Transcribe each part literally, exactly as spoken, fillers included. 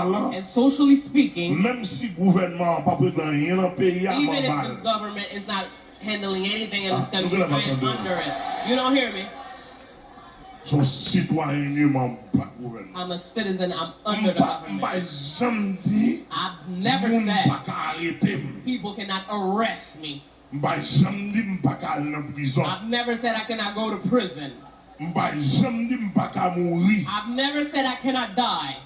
And socially speaking, menm si gouvènman an p ap regle anyen nan peyi a, m anba l. Even if this government is not handling anything in this country, I am under it. You don't hear me? Se yon sitwayen li ye, m anba gouvènman. I'm a citizen, I'm under the government. M pa janm di moun pa ka arete m. I've never said people cannot arrest me. M pa janm di m pa ka al nan prizon. I've never said I cannot go to prison. M pa janm di m pa ka mouri. I've never said I cannot die.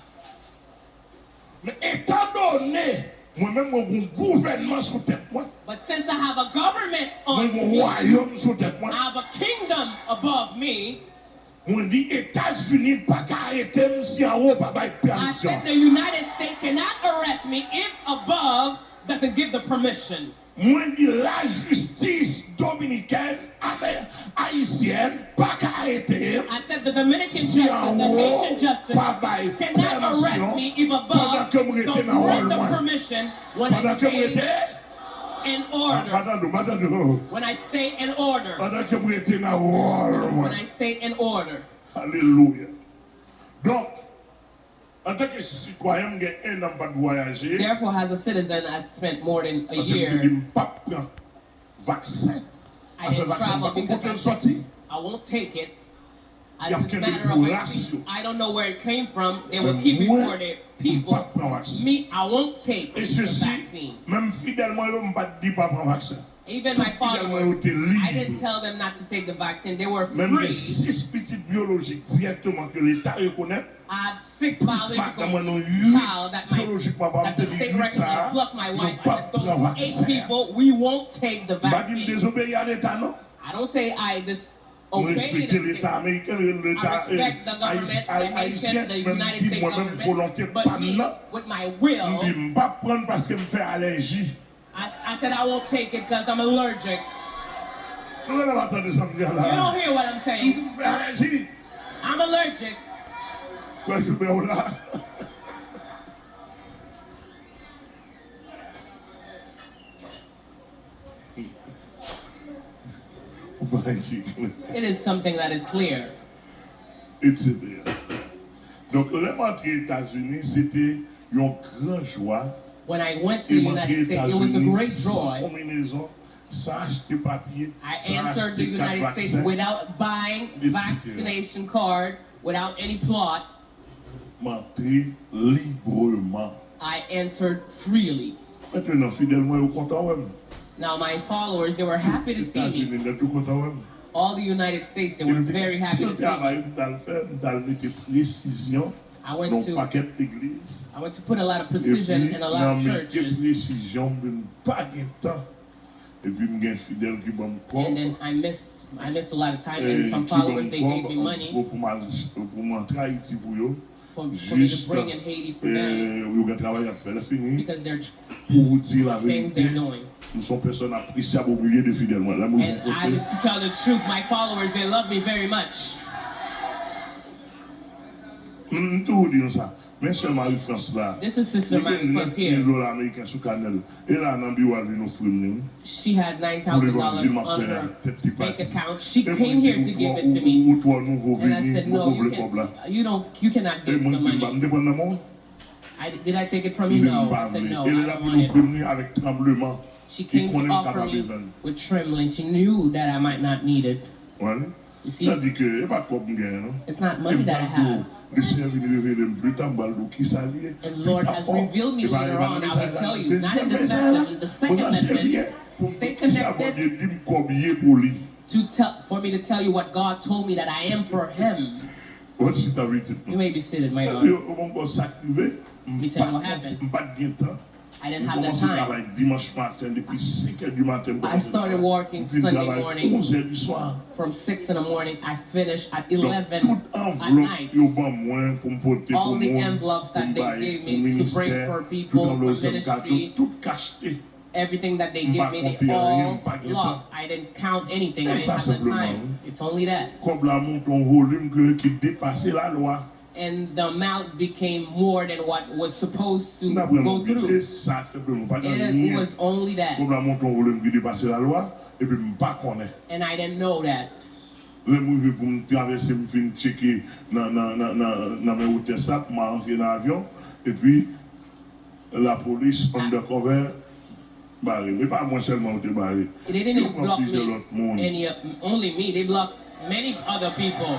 Men etandone mwen menm mwen gen yon gouvènman sou tèt mwen, But since I have a government on me, mwen gen yon wayòm sou tèt mwen, I have a kingdom above me. Mwen di Etazini pa ka arete m si anwo pa bay pèmisyon. I said the United States cannot arrest me if above doesn't give the permission. Mwen di lajistis dominikèn, ame-, ayisyèn pa ka arete m si anwo pa bay pèmisyon, pandan ke m rete nan wòl mwen. Pandan ke m rete, m pa tande w, m pa tande w. Pandan ke m rete nan wòl mwen. Alelouya. Donk, antanke sitwayen, m gen ennan m pa t vwayaje. Therefore, as a citizen, I spent more than a year. Paske m te di m p ap pran vaksen. Afè vaksen, m pa konn kote l sòti. I won't take it. As a matter of fact, I don't know where it came from. They will keep it for their people. Me, I won't take the vaccine. E sesi, menm fidèl mwen yo, m pa t di pa pran vaksen. Even my followers, I didn't tell them not to take the vaccine. They were free. Menm gen sis pitit byolojik dirèkteman ke Leta rekonèt. I have six biological child that my, that the state recognized, plus my wife. I said, those eight people, we won't take the vaccine. M pa di m dezobeyi a Leta, non. I don't say I disobey the state. I respect the government, the Haitian, the United States government, but me, with my will, m di m p ap pran l paske m fè alèji. I, I said I won't take it 'cause I'm allergic. Nou genlè pa tande sa m di a la. You don't hear what I'm saying. M fè alèji. I'm allergic. Frè Gilbert w la. Yon bagay ki klè. It is something that is clear. Etsetera. Donk, lè m antre Etazini, se te yon gran jwa. When I went to the United States, it was a great joy. E m antre Etazini san konbinezon, san achte papye, san achte kat vaksen, etsetera. I entered the United States without buying vaccination card, without any plot. M antre libreman. I entered freely. Mentnan, fidèl mwen yo kontan wè m. Now my followers, they were happy to see me. Etazini nèt yo kontan wè m. All the United States, they were very happy to see me. E m te gen anpil travay m t al fè, m t al mete presizyon nan yon pakèt legliz. I went to put a lot of precision in a lot of churches. Epi nan mete presizyon, m vin pa gen tan. Epi m gen fidèl ki ban m kòb. And then I missed, I missed a lot of time, and some followers, they gave me money. Ki ban m kòb pou m al, pou m antre Ayiti pou yo. For, for me to bring in Haiti for them. Jis, eh, yo gen travay y ap fè. Lè fini, because there are things they're doing. Pou w di laverite, m se yon pèsòn apresyab o milye de fidèl mwen. Lè m rive yon kote. And I, to tell the truth, my followers, they love me very much. M, m toujou di nou sa. Men sè Marie France la, li gen nèf mil dola ameriken sou kanè l. E la nan biwo a l vin ofri m li, wi. Pou levanjil m ap fè a, tèt li pati. E mwen di, ou twò, ou, ou twò nouvo, vini, m poko vle kòb la. E mwen di, m pa, m te pran l nan men w? M di, m pa vle. E lè l ap vin ofri m li avèk tranbleman, li konnen m ka pa bezwen l. Ou wè li? Tandike e pa kòb m genyen, non. E m pral di w, Lesenyè vin revele m pita, m pral di w kisa li ye. Pita fò, e pa, e pa nan mesaj la, dezyèm mesaj la, branche byen pou m di kisa Bondye di m kòb ye pou li. To tell, for me to tell you what God told me that I am for him. Ou chita pitit mwen. You may be seated, my daughter. Epi, ou konn sa k rive? Let me tell you what happened. M pa t gen tan. I didn't have the time. M kòmanse travay dimanch maten, depi senkè di maten, m kòmanse travay. I started working Sunday morning. M fin travay onzè di swa. From six in the morning, I finished at eleven at night. Donk, tout anvlòp yo ban mwen pou m pote pou moun, pou m bay, pou ministè, tout anvlòp. All the envelopes that they gave me to bring for people, for ministry, tout kachte. Everything that they give me, they all lock. M pa konte anyen, m pa gen tan. I didn't count anything. I didn't have the time. It's only that. Kòb la monte yon volim ke, ki depase lalwa. And the amount became more than what was supposed to go through. M t ap rann ou bliye sa senpleman, pa t anyen. It was only that. Kòb la monte yon volim ki depase lalwa, epi m pa konnen. And I didn't know that. Lè m rive pou m travèse, m fin tcheke nan, nan, nan, nan, nan men otès la, pou m al antre nan avyon, Epi, lapolis, undercover, bare. E pa mwen sèlman yo te bare. They didn't block me, any, only me. They blocked many other people.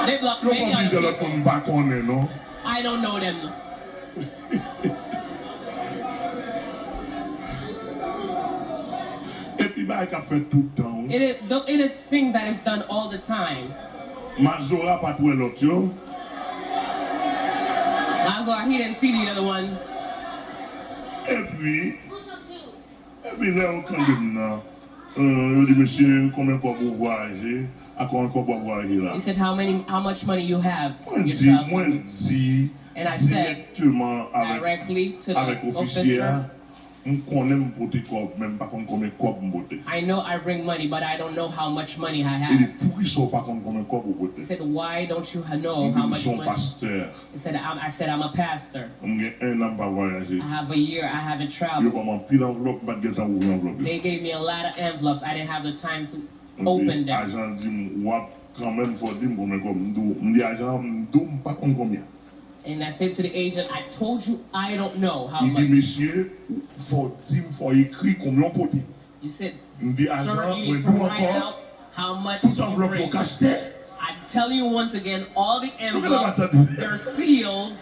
They blocked many other people. Yo pran plizyè lòt moun m pa konnen, non. I don't know them. Epi bagay k ap fèt tout tan, wi. It is, it is things that is done all the time. Mazora pa t wè lòt yo. Mazora, he didn't see the other ones. Epi, epi lè yo kenbe m nan, euh, yo di, "Mesye, konbyen kòb ou vwayaje? A konbyen kòb w ap vwayaje la?" He said, "How many, how much money you have yourself?" Mwen di, mwen di, and I said, directement avèk, directly to the officer, avèk ofisye a, "M konnen m pote kòb, men m pa konn konbyen kòb m pote." "I know I bring money, but I don't know how much money I have." Li di, "Poukisa w pa konn konbyen kòb ou pote?" He said, "Why don't you ha-, know how much money?" Li di, "M se yon pastè." He said, "I'm," I said, "I'm a pastor." M gen en an m pa vwayaje. I have a year I haven't traveled. Yo ban m anpil anvlòp, m pa t gentan ouvri anvlòp yo. They gave me a lot of envelopes. I didn't have the time to open them. Epi ajan an di m, "W ap kanmenm, fò w di m konbyen kòb." M di, m di ajan an, m di w m pa konn konbyen. And I said to the agent, "I told you I don't know how much." Li di, "Mesye, fò w di m, fò w ekri konbyen w pote." He said, "Sir, you need to write out how much you bring." M di ajan an, mwen di w ankò, tout anvlòp yo kaste. I tell you once again, all the envelopes, they're sealed.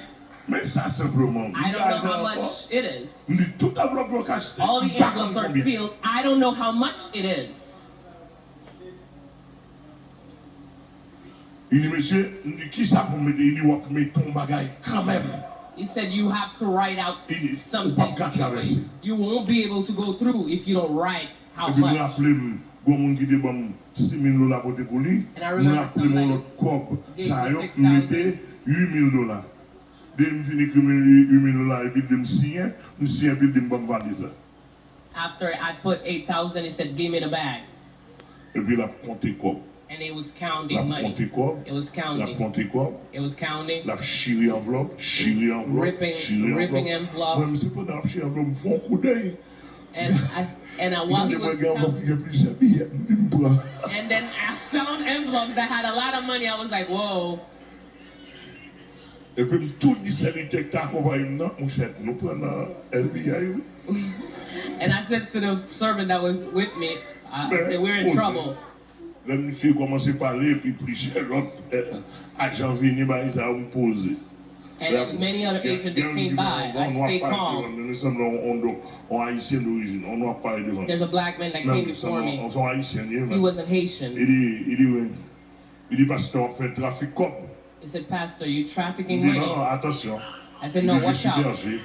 Men sa senpleman. I don't know how much it is. M di tout anvlòp yo kaste. All the envelopes are sealed. I don't know how much it is. Li di, "Mesye," m di, "kisa pou m mete?" Li di, "W ap mete yon bagay kanmenm." He said, "You have to write out something. Li di, "Ou p ap ka travèse." You won't be able to go through if you don't write how much." Epi m raple m, gon moun ki te ban m sis mil dola pote pou li. And I remember somebody gave me six thousand. M raple m yon lòt kòb, sa yo, m mete uit mil dola. Depi m fin ekri uit mil dola, epi l di m siyen, m siyen, epi l di m ban m valiz la. After I put eight thousand, he said, "Give me the bag." Epi l ap konte kòb. And it was counting money. L ap konte kòb. It was counting. L ap konte kòb. It was counting. L ap chire anvlòp, chire anvlòp, ripping, chire anvlòp. Ripping envelopes. Mwen menm, se pandan l ap chire anvlòp, m fè yon koudèy. And I, and I, while he was counting, m gade mwen gen anvlòp ki gen plizyè biyè, m di m pran. And then I found envelopes that had a lot of money. I was like, "Whoa." Epi m tou di sèvitè k t akonpaye m nan, "Monchè, nou pran nan F B I, wi." And I said to the servant that was with me, I said, "We're in trouble." Lè misye kòmanse pale, epi plizyè lòt, eh, ajan vini, bagay sa yo, m poze. And many other agents that came by, I stay calm. Men sanble yon, yon, yon Ayisyen dorijin, yon nwa ap pale devan m. There's a black man that came before me. He wasn't Haitian. Li di, li di, wi. Li di, "Pastè, w ap fè trafik kòb." He said, "Pastor, you trafficking money." M di, "Non, atansyon." I said, "No, watch out. M di, je suis berger."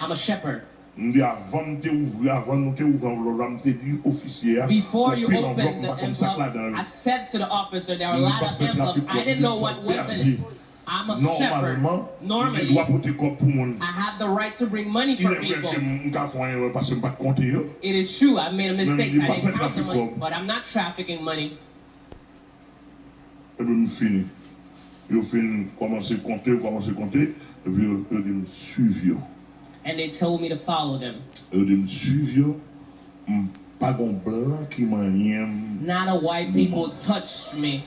I'm a shepherd. M di, "Avan m te ouvri, avan nou te ouvri anvlòp la, m te di ofisye a, before you open the envelope, I said to the officer, there are a lot of envelopes. I didn't know what was in it. I'm a shepherd. Normally, m gen dwa pote kòb pou moun. I have the right to bring money for people." Li revèl ke m, m ka fè yon erè paske m pa t konte yo. It is true, I made a mistake. I didn't count the money, but I'm not trafficking money. Epi m fini. Yo fin kòmanse konte, yo kòmanse konte, epi yo, yo di m swiv yo. And they told me to follow them. Yo di m swiv yo, m pa gon blan ki manyen m. Not a white people touched me.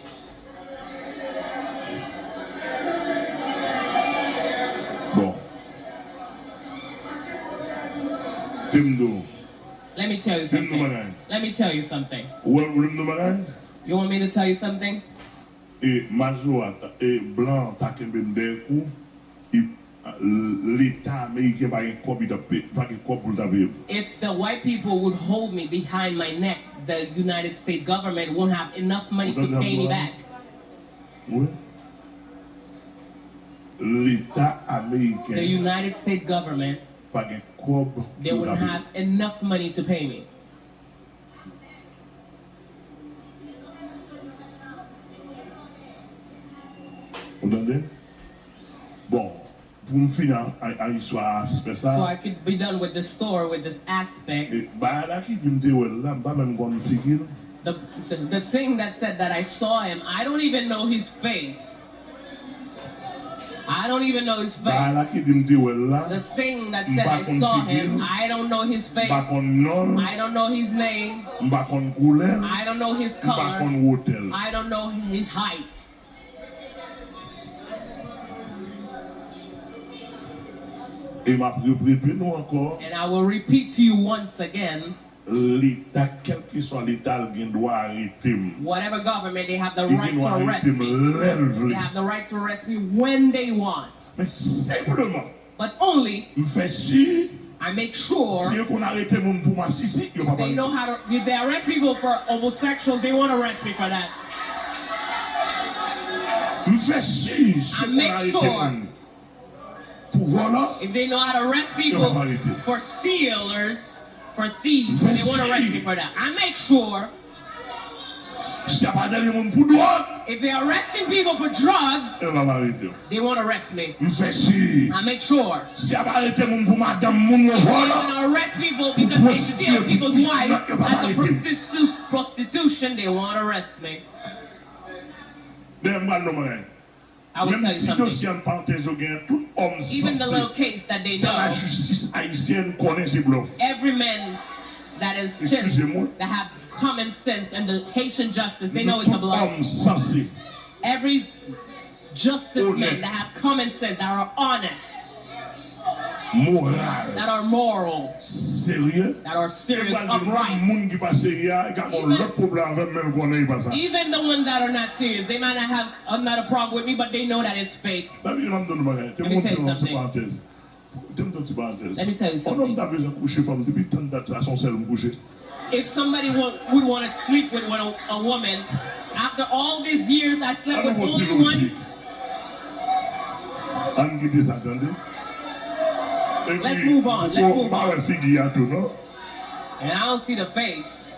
Bon. Te m di w. Let me tell you something. Te m di w bagay. Let me tell you something. Ou wè, ou vle m di w bagay? You want me to tell you something? E, Majò a, e, blan an ta kenbe m dèyè kou, e, Leta ameriken pa gen kòb li t ap peye, pa gen kòb pou l ta peye m. If the white people would hold me behind my neck, the United States government won't have enough money to pay me back. Wi. Leta ameriken pa gen kòb pou l ta peye m. The United States government, they wouldn't have enough money to pay me. Ou tande? Bon, pou m fini a, a, a istwa aspè sa. So I could be done with the story, with this aspect. E, bagay la ki di m te wè l la, m pa menm konn figi l. The, the, the thing that said that I saw him, I don't even know his face. I don't even know his face. Bagay la ki di m te wè l la, the thing that said I saw him, m pa konn figi l, I don't know his face. M pa konn non l, I don't know his name. M pa konn koulè l, I don't know his color. M pa konn wotè l. I don't know his height. E m ap repete nou ankò, And I will repeat to you once again, Leta, kèlkeswa Leta, l gen dwa arete m. Whatever government, they have the Li right gen to dwa arrest arete m me. Lè l They vle. Have the right to arrest me when they want. Men senpleman, But only m fè si, I make si sure yo konn arete moun pou masisi, yo p ap they know arete. How to. If they arrest people for homosexuals, they won't arrest me for that. M fè si, si I yo konn make arete sure. Moun pou vòlò, If they know how to arrest yo p ap people arete. For stealers, for thieves, they won't arrest me for that. I make sure. Si y ap arete moun pou dwòg, If they're arresting people for drugs, yo p ap arete. They won't arrest me. M fè si. I make sure. Si y ap arete moun pou madanm moun yo They're vòlò, gonna arrest people pou because they steal pwostitiye, people's pou wife chimè, yo p ap as a arete. prostitu- prostitution, they won't arrest me. Dayè, m pral non bagay. I will tell Menm you ti something. Dosye an, parantèz, yo gen tout òm Even the sanse. Little Case that they Tan know. Lajistis ayisyèn konnen se blòf. Every man that is Excusez-moi. Sense, that have common sense and the Haitian justice, they know it's a Tout bluff. Òm sanse. Every justice Honnête. Men that have common sense, that are honest, Moral. That are moral, Serye. That are serious, Yo pral di menm upright. Moun ki pa serye a, li ka gen yon Even- lòt pwoblèm avè m, men l konnen li pa sa. Even the ones that are not serious, they might not have another problem with me, but they know that it's fake. Dayè, m ap di nou bagay. Te Let me montre tell you yon ti something. Parantèz. Te montre yon ti parantèz. Let me tell you Yon nonm something. Ta bezwen kouche fanm depi tann dat sa, se yon sèl m kouche. If somebody wa- would want to sleep with one, a woman, after all these years I slept Ann with nou only kontinye. One, Ann kite sa, tande. Epi, Let's move on, let's bon, move pa on. Wè figi a tou, non? And I don't see the face.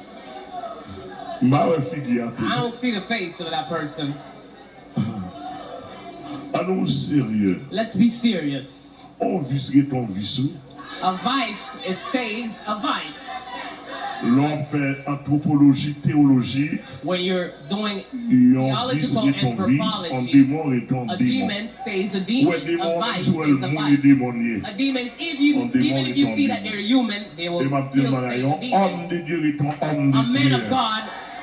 M pa wè figi a tou. I don't see the face of that person. Ann nou serye. Let's be serious. On vis rete on vis, wi. A vice, it stays a vice. Lè w ap fè antwopoloji teyolojik, When you're doing yon vis theological rete on vis, on anthropology, demon rete on a demon. demon stays a Ou wè demon, demon a an, menm vice si w wè l stays a moun, li vice. Demon li ye. A demon, if you, On demon even if you rete on see that demon. They're human, they will E m ap di nou still bagay, stay a yon demon. Òm de Dye rete on Òm de A man Dye. Of God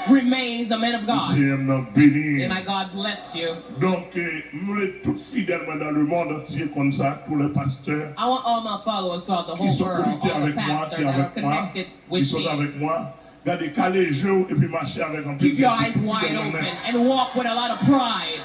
remains a man of God. Senyè m nan beni. And my God bless you. Donk, eh, m vle tout fidèl mwen nan le monde entier konn sa, tous les pasteurs I want all my followers throughout the ki whole sont world, connectés all the avec moi, qui pastors that are avec moi, connected qui with sont me. Avec moi, gade, kale je w epi mache avèk anpil Keep your fierté, eyes tout wide fidèl mwen. Open and walk with a lot of pride.